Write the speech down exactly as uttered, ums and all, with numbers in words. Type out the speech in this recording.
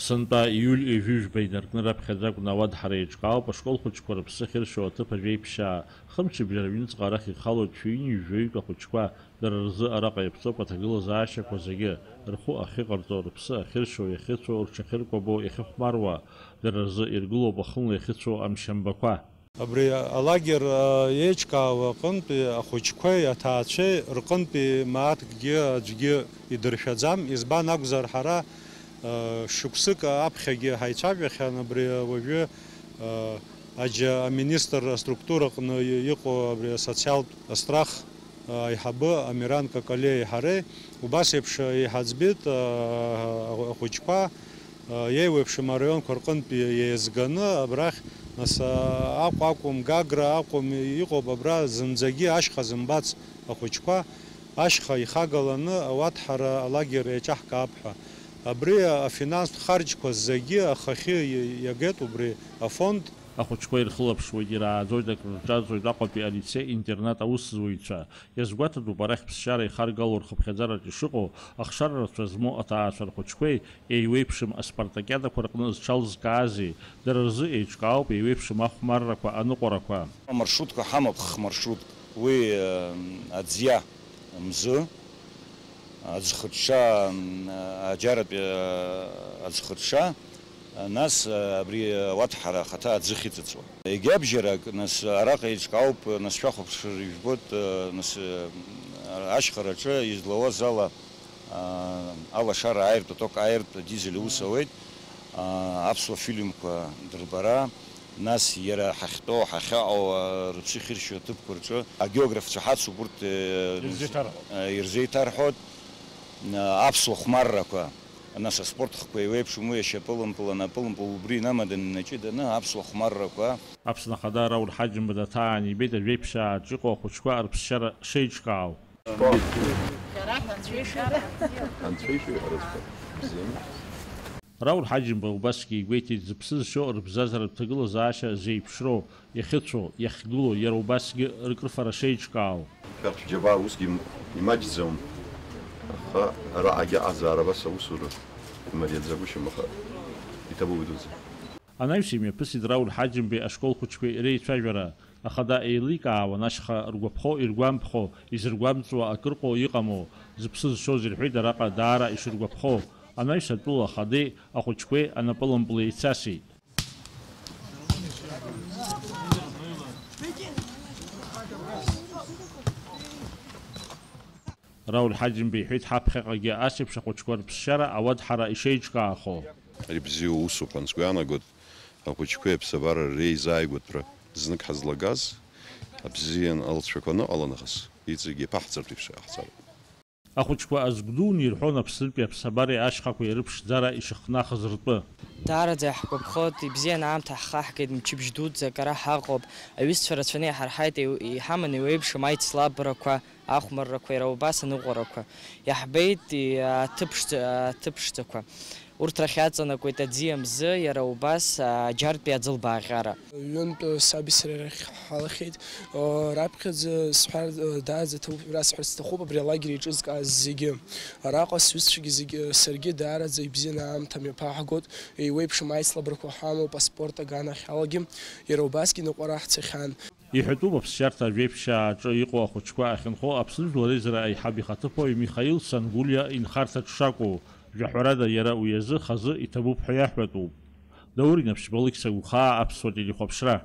Сынтәа ииуль ҩажәи жәба инаркны раԥхьаӡа акәны ауадҳара еиҿкаауп, ашкол хәыҷқәа рыԥсы ахьыршьо аҭыԥ ажәеиԥшьаа. Хымчыбжьара ҩныҵҟа арахь ихалоит шәи ҩынҩажәаҩык ахәыҷқәа, дара рзы араҟа иаԥҵоуп аҭагылазаашьақәа зегьы, рхәы ахьыҟарҵо, рыԥсы ахьыршьо, иахьыцәоу, рҽахьыркәабо, иахьыхәмаруа, дара рзы иргылоуп ахынла иахьыцәоу амшьамбақәа. Абри алагер, а, еиҿкаауа аҟынтәи ахәыҷқәеи аҭаацәеи рҟынтәи мааҭкгьы аӡәгьы идыршәаӡам, избан акәзар, ҳара, а, шықәсык аԥхьагьы ҳаицәажәахьан, абри уажәы, а, аџьа-, аминистр аструктураҟны и-, иҟоу абри асоциалтә астрах аиҳабы Амиран Какалиеи ҳареи убас еиԥш еиҳаӡбеит, а, ахәыҷқәа, а, еиуеиԥшым араионқәа рҟынтә еизганы абрахь, нас, а, Аҟәа акәым, Гагра акәым, иҟоуп абра зынӡагьы ашьха зымбац ахәыҷқәа, ашьха ихагаланы ауадҳара алагер еиҿаҳкаап ҳәа. Абри афинанстә харџьқәа зегьы ахахьы иагеит убри афонд. Ахәыҷқәа ирхылаԥшуеит, ирааӡоит, акрырҿаҵоит Аҟәатәи алицеи-интернат аусзуҩцәа. Иазгәаҭатәуп арахь ԥсшьара ихаргало рхыԥхьаӡараҿ ишыҟоу, ахшара рацәа змоу аҭаацәа рхәыҷқәеи еиуеиԥшым аспартакиадақәа рҟны зҽалзкаази, дара рзы еиҿкаауп еиуеиԥшым ахәмаррақәа, аныҟәарақәа. Амаршрутқәа ҳамоуп, хмаршрутк, уи, э, аӡиа мзы, аӡхыҽҽа, м, аџьаратәи, э, аӡхыҽҽа, нас, э, абри ауадҳара ахаҭа аӡы ахьыҵыҵуа. Егьабжьарак, нас, араҟа еиҿкаауп, нас, шәахәаԥшыр ижәбоит, э, нас, э, ашьхараҿы излауаз ала, э, алашара ааиртә, аток ааиртә, адизель аус ауеит, э, аԥсуа фильмқәа дырбара, нас иара ҳахьтәоу, ҳахьаҟоу, э, рыԥсы ахьыршьо аҭыԥқәа рҿы агеографцәа ҳацуп, урҭ, э, Ирзеиҭарҳәоит. э, ирзеиҭарҳәоит, э, аԥсуа хәмаррақәа. Нас аспорт хқәа еиуеиԥшым уи ашьапылампыл, анапылампыл, убри инамаданы инаҷыданы аԥсуа хәмаррақәа. Аԥсны Ахада Рауль Ҳаџьымба даҭаан ибеит ажәеиԥшьааҿ иҟоу ахәыҷқәа рыԥсшьара шеиҿкаау. Анцәа ишәеиҳараҵәҟьа бзианы. Рауль Ҳаџьымба убасгьы игәеиҭеит зыԥсы зшьо рыбзазаратә ҭагылазаашьа зеиԥшроу, иахьыцәоу, иахьгылоу, иара убасгьы ркрыфара шеиҿкаау. Шәарҭ шәџьабаа усгьы им-, имаҷӡам, аха араҟагьы аҟазаара абас аусура имариаӡагәышьам, аха иҭабуп идуӡӡа. Анаҩс имҩаԥысит Рауль Ҳаџьымбеи ашкол хәыҷқәеи реицәажәара. Ахада еиликаауан ашьха ргәаԥхо, иргәамԥхо, изыргәамҵуа акы рҟоу иҟаму, зыԥсы зшьоз ирҳәеит араҟа даара ишыргәаԥхо. Анаҩс атәыла ахадеи ахәыҷқәеи анапылампыл еицасит. Рауль Ҳаџьымба иҳәеит ҳаԥхьаҟагьы ас еиԥш ахәыҷқәа рыԥсшьара ауадҳара ишеиҿкаахо. Ари бзиоу усуп ҳәа сгәы иаанагоит, ахәыҷқәеи аԥсабареи реизааигәатәра знык ҳазлагаз, абзиан алҵшәақәа аныҟала нахыс, иҵегь иаԥаҳҵартә еиԥш иҟаҳҵароуп. Ахәыҷқәа азгәдуны ирҳәон Аԥснытәи аԥсабареи ашьхақәеи рыԥшӡара ишыхнахыз ртәы. Даараӡа иаҳгәаԥхоит, ибзиан аамҭа ҳхаҳгеит, мчыбжь дуӡӡак ара ҳаҟоуп, аҩызцәа рацәаны иҳарҳаит, еи-, иҳаман еиуеиԥшым аицлабрақәа, ахәмаррақәа, иара убас аныҟәарақәа. Иаҳбеит, и-, аҭыԥшӡа-, аҭыԥшӡақәа. Урҭ рахь иаҵанакуеит аӡиа мзы, иара убас аџьартәи аӡылбааҟьара. Ҩынтә саби сареи арахь ҳалахьеит. Раԥхьаӡа сҳәар, даараӡа ҭабуп ҳәа расҳәарц сҭахуп, абри алагер еиҿызкааз зегьы. Араҟа сҩызцәагьы зегьы, саргьы даараӡа ибзианы аамҭа мҩаԥаҳгоит, еиуеиԥшым аицлабрақәа ҳамоуп аспорт аганахьалагьы, иара убасгьы ныҟәара ҳцахьан. Иҳәатәуп аԥсшьарҭа ажәеиԥшьаа аҿы иҟоу ахәыҷқәа ахьынхо Аԥсны Жәлар Реизара аиҳаб ихаҭыԥуаҩ Михаил Сангулиа инхарҭаҿ шакәу, жәаҳәарада иара уи азы хазы иҭабуп ҳәа иаҳәатәуп. Даур Инаԥшьба, Алықьса Гәхаа, Аԥсуа телехәаԥшра.